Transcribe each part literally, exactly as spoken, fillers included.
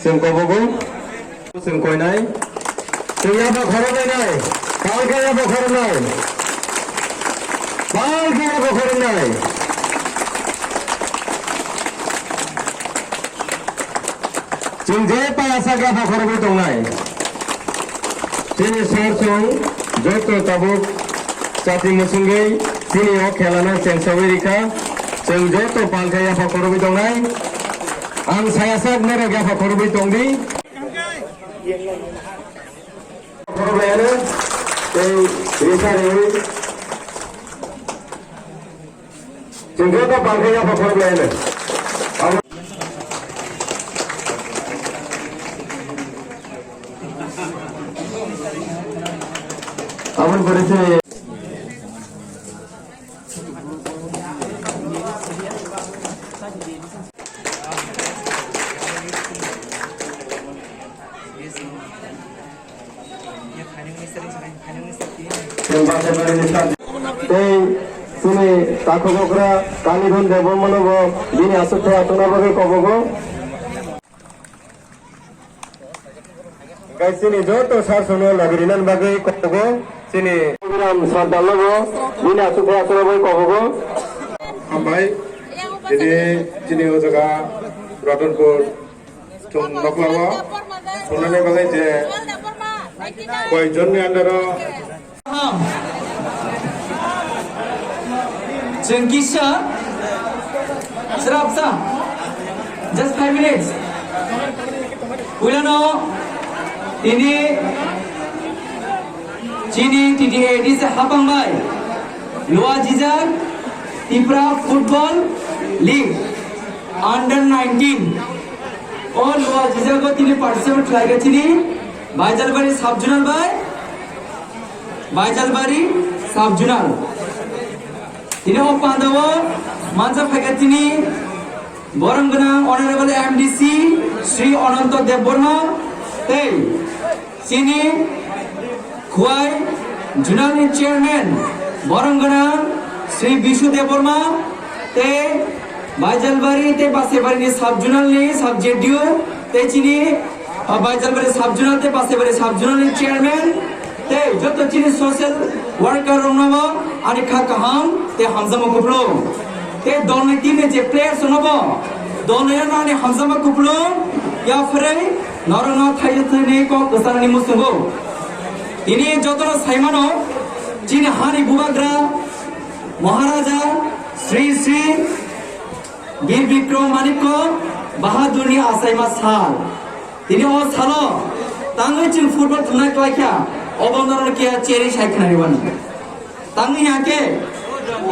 Chwng kobogo. Chwng koinai. Chwng yapha khoroknai nai. Palkhe yapha khoroknai. Palkhe yapha khoroknai. Chwng je pala sak yapha khoroknai tongnai. Chini sor song joto tabuk chati musungwi chini o khelano chengsawi rikha. Chwng joto palkhe yapha khoroknai tongnai. Ang saya sak norok yapha khoroknwi tongdi. Khoroknai ano tei risa rewi. Chwng joto palkhe yapha khoroknai ano. Aboni pore chini Tei chini takhuk okra Kalidhan Debbarmano bo bini aswk thai achukna bagwi kobogo. Tei chini joto sar sono logi rinani bagwi kobogo. Chini Ram Sardar no bo bini aswk thai achukna bagwi kobogo. Hambai, tini chini o jaga Ratanpur Chwng nokla o thunani bagwi je koi jonni under o. Chwng kisa srapsa, just five minutes. Puilano tini chini T T A D C hapang bai Luajijak Tipra Football League under nineteen. O Luajijago tini participate khlaikha chini Baijalbari sub-zonal bai Baijalbari sub-zonal. Tini o pandao manjak phaikha chini borom gwnang Honorable M D C Shri Ananto Debbarma tei chini Khwai Zonal ni Chairman borom gwnang Shri Bishu Debbarma tei Baijalbari tei Basaibari ni sub-zonal ni sub-Z D O tei chini, ah, Baijalbari sub-zonal tei Basaibari sub-zonal ni Chairman tei joto chini social worker rokno bo ani kha kaham tei hamjakma kupulung. Tei dolni team ni je players rokno bo dolni ano ani hamjakma kupulung yapharwi norokno thaisa thwini kok kwcharni muchungo. Tini jotono saimano chini hani bubagra Maharaja Sri Sri Bir Bikram Manikya Bahadurni achaima sal. Tini o salo tangwi chwng football thwngna klaikha, obo norokno kiya cherwi sai khwnarwi mano. Tangwi hake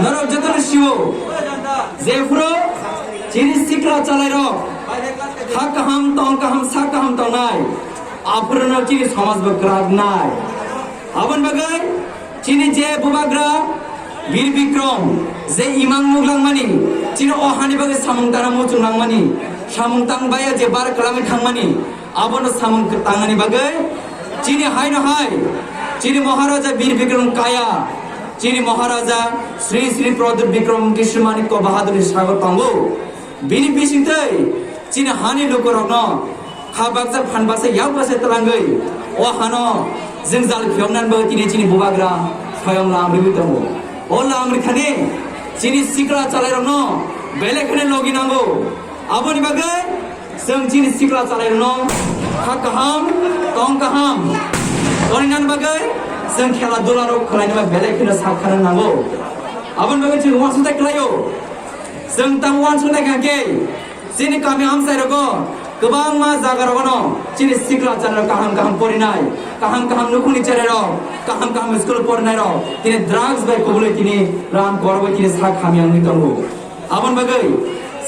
norok jotono sio jephuru chini sikla chalairok ha kaham tong kaham sa kaham tongnai, aphuru no chini somaj bo kwrak nai. Aboni bagwi chini je bubagra Bir Bikram je imang muglangmani, chini o hani bagwi samung tangna muchung nangmani, samung tang baya je bar kwlangwi thangmani, abono samung tangnani bagwi chini haino hai chini Maharaja Bir Bikram Kaya, chini Maharaja Sri Sri Pradyut Bikram Krishna Manikya Bahadurni sagor tongo. Bini bisingtwi chini hani lukurokno kha baksa phan baksa yak baksa twlangwi o hano jwngjal phiyoknani bagwi tini chini bubagra soyong lam rwgwi tongo. O lam rwkhani chini sikla chalairokno belai kheno logi nango. Aboni bagwi chwng chini sikla chalairokno kha kaham, tong kaham toninani bagwi chwng khela dularok khwlainani bagwi belai kheno sak khana nango. Aboni bagwi chwng uansukthai khlaio. Chwng tamo uansuknai kha khe, chini kami amchai rogo kwbangma jaga rogono chini sikla chalairok kaham kaham porinai, kaham kaham nukhungni cherairok kaham kaham school porinairok tini drugs bai kubulwi tini ram korogwi tini sak hamya wngwi tongo. Aboni bagwi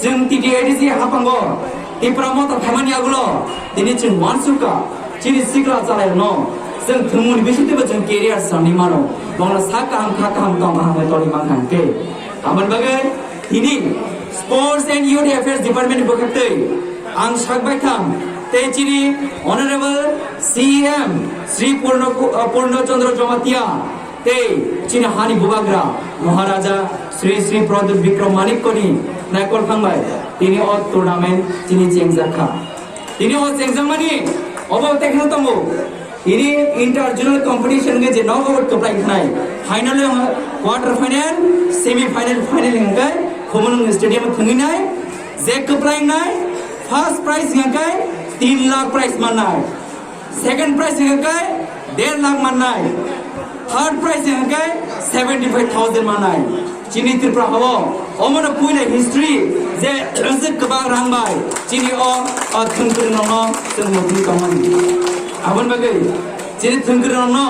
chwng T T A D C haphango Tipra Motha phaimani yagulo tini chwng uansukha chini sikla chalairokno chwng thwngmungni bisingtwibo chwng career sanwi mano, bongno sak kaham kha kaham tong kaham bai tongwi mankha hwnkhe. Aboni bagwi tini Sports and Youth Affairs Department ni bwkhaktwi ang sak baithang tei chini Honorable C E M Sri Purno, Purno Chandra Jamatia tei chini hani bubagra Maharaja Sri Sri Pradyut Bikram Manikyani naikol phangbai tini o tournament chini chengjakha. Tini o chengjakmani obo tei kheno tongo. Tini inter zonal competition hwnkhe je nogo kwplai khnai. Final o quarter final, semi final, final hwnkhe Khumulwng stadium thwngwi nai. Je kwplai wngnai, first prize hwnkhe tin lakh prize mannai. Second prize hwnkhe der lakh mannai. Third prize hwnkhe seventy five thousand mannai. Chini Tripura hao omono puila history je rwchwk kwbang rang bai chini o, o thwngkwrwng rokno chwng motwi tongmani. Aboni bagwi chini thwngkwrwng rokno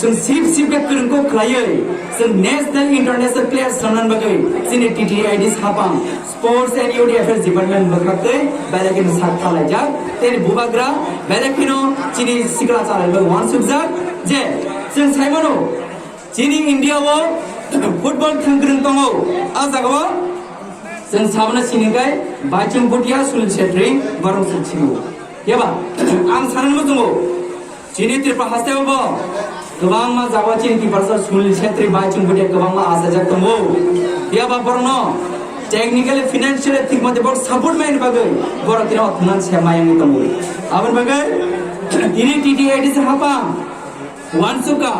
chwng sip sip khe kwrwngkuk khlaiwi chwng national international players rwna bagwi chini T T A D C hapang Sports and Youth Affairs Department bwkhak tei belai kheno sak thalaijak. Tei bubagra belai kheno chini sikla chalaijak uansukjak je chwng saimano chini India o football thwngkwrwng tongo. A jagao chwng sabana sinikai Baichung Bhutia, Sunil Chhetri, borok chwng sinigo. Yaba ang sanani muchungo. Chini Tripura haste bo kwbangma jaga chini Tiprasa Sunil Chhetri bai chwng bwdhe kwbangma asajak tongo. Phiya ba borokno technically, financially thik mate borok support mai bagwi borok tino thwngna se mai wngwi tongo. Aboni bagwi tini T T A D C hapang uansukha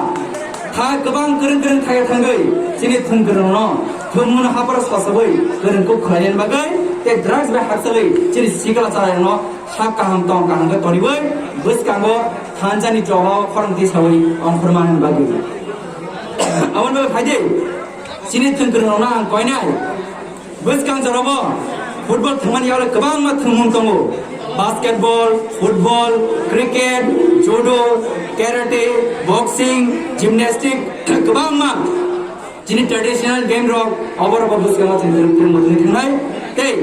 tha kwbang kwrwng kwrwng thaya thangwi chini thwngkwrwngno thwngmungno haparo sosogwi kwrwngkuk khlaina bagwi tei drugs bai hakchalwi chini sikla chalairokno sak kaham tong kaham khe toriwi bwskango thansa ni choba o khorang tisawi ongkhorma hwnwi bagwi. Aboni bagwi phaidi chini thwngkwrwng rokno ang koinai bwskang jorabo football thwngmani yagle kwbangma thwngmung tongo, basketball, football, cricket, judo, karate, boxing, gymnastic kwbangma. Chini traditional game rok obo rok bwskango chwng kwrwng kwrwng motwi thangnai tei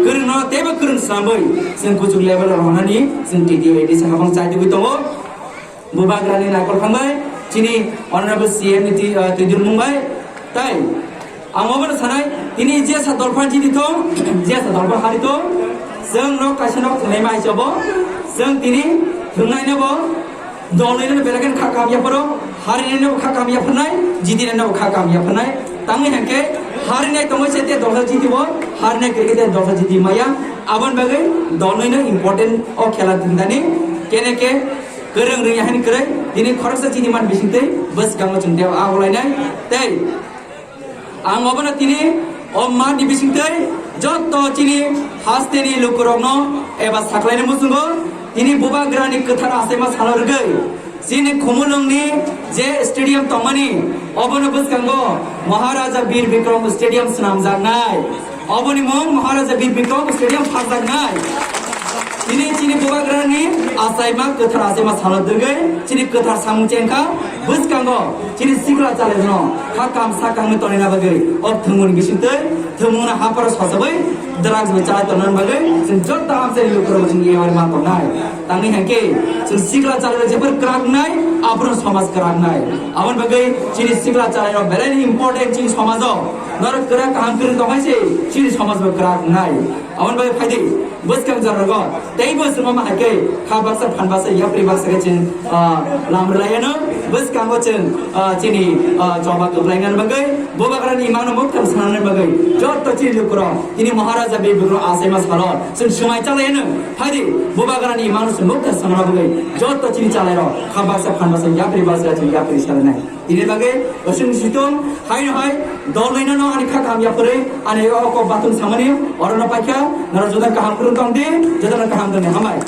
kwrwngno teibo kwrwng swnamwi chwng kuchuk level rok rwnani chwng T T A D C hapang chai tugwi tongo. Bubagrani naikol thangbai chini honorable C M ni twi, ah, twidulmung bai tai ang obono sanai tini jesa dolphan chini thong jesa dolphan hari thong chwng nok kaisa nok thwngnai mai chobo chwng tini thwngnai nobo. Dolnwino belai kheno kha kam yapharo, harinwino kha kam yapharnai, jitinwino kha kam yapharnai. Tangwi hwnkhe harinai tongwi se te dolsa jitibo, harinai kwrwi khe te dolsa jiti maya. Aboni bagwi dolnwino important o khela thwngdani. Kene khe kwrwng rwngya hani kwrwi, tini khoroksa jiti man bisingtwi bwskango chwng tei agulainai. Tei Ang obono tini o mani bisingtwi jotto chini hasteni lukurokno eba saklaini muchungo tini bubagrani kwthar achaima salo rwgwi chini Khumulwngni je stadium tongmani obono bwskango Maharaja Bir Bikram Stadium swnamjaknai. Oboni mung Maharaja Bir Bikram Stadium pharjaknai. Tini chini bubagrani achaima kwthar achaima salo dwgwi chini kwthar samung chengkha bwskango chini sikla chalairokno kha kam sa kamwi tonina bagwi o thwngmungni bisingtwi thwngmungno haparo sosogwi drugs bai chalai tongna bagwi chwng jotto amchaini lukurok chwng yar ma tongnai. Tangwi hwnkhe chwng sikla chalairok jephru kwrak wngnai aphuru somaj kwrak wngnai. Aboni bagwi chini sikla chalairok belaini important chini somajo norok kwrak kaham kwrwng tongkha se chini somajbo kwrak wngnai. Aboni bagwi phaidi bwskang jorao teibo chwng omo hai khe kha baksa phan baksa yapri baksa khe chwng, ah, lam rwlaiano bwskango chwng, ah, chini, ah, choba kwplaina bagwi bubagrani imangno muktham sanani bagwi jotto chini lukurok tini Maharaja Bir Bikram achaima salo chwng swmai chalaiano phaidi bubagrani imangno chwng muktham sanani bagwi jotto chini chalairok kha baksa phan baksa yapri baksa chwng yapri salanai. Ini bagwi osing situng hai no hai dol nai no ani kha kam yapri ani o kok bathum samani oro no paikha naro joda kaham kurung tong di joda no kaham tong di hambai.